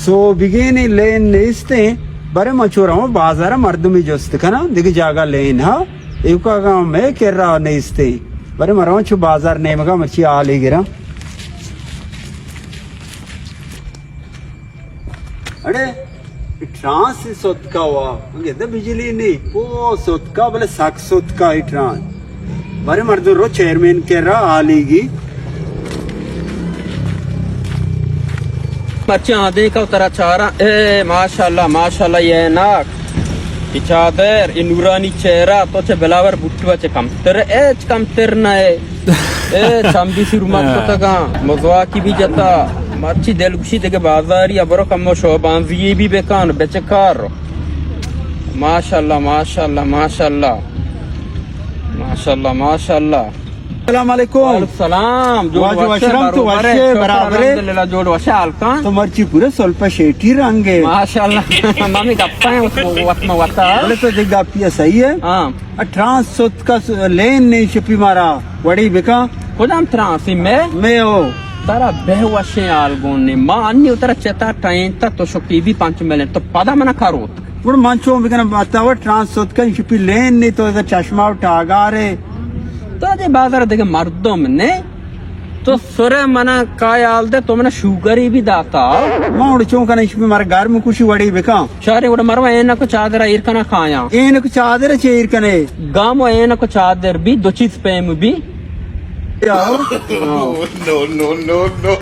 سوبیگینی لین نیستیں، برے من چو رواں بازار ءَ مردمی جست کناں، دگہ جاگہ لین ہا، ایوکا گاں مئے کرا نیستیں، برے من رواں چو بازار نیمگا مرچی حالی گراں۔ اڑے، ٹرانس ستکا وا، گدے بجلی نی، پو ستکا، بلے سک ستکا ای ٹرانس۔ بارے مردم رو چیئرمین کرا حالی گی۔ بچے آدے کا ترا چارا، اے ماشاءاللہ، ماشاءاللہ، یہ ناک، یہ چادر، یہ نورانی چہرہ، تو چہ بلاور بھٹو چہ کمتر، اے کمتر نہ اے۔ اے چمبی سرمت کتگاں، مزواکی بھی جتا، مرچی دلگوشی دگہ بازاری ءَ برو کمو شوبانزی بھی بکن، بچکار۔ ماشاءاللہ، ماشاءاللہ، ماشاءاللہ۔ ماشاءاللہ، ماشاءاللہ۔ السلام علیکم۔ وعلیکم السلام۔ جوڑ واجہ وشے، وشرم تو بروبرے، وشے، شکر برابرے۔ الحمدللہ، جوڑ وشے، حال کن۔ تو مرچی پورے سلپا شیٹی رنگے۔ ماشاءاللہ۔ مامی گپا ہیں اس وقت میں وقت آ۔ بولے تو دیکھ گپی ہے، صحیح ہے۔ ہاں۔ ٹرانس ستکا س-، لین نی شپی مارا وڑی بکن۔ کدام ترانسی مئے؟ مئے ہو۔ ترا بہ وشیں حال گون نے۔ ما انی ترا چتا ٹائن تا تو شکی بھی پنچ ملین۔ تو پدا منا کروت۔ گڑا من چون بکنم؟ بتا و ٹرانس ستکا شپی لین نی تو چشمہ و ٹاگارے۔ تو دے بازار دگہ مردم نے۔ تو سرے منا کایال دے، تو منا شوگری بھی داتا۔ ما اڑ چون کناں، شپی مارا گرم کشی وڑی بکن۔ شارے وڑ مرو اینک چادر ایر کنا کایاں۔ اینک چادر چے ایر کنے؟ گام و اینک چادر بھی دو چیز پیم بھی۔ No, no, no, no.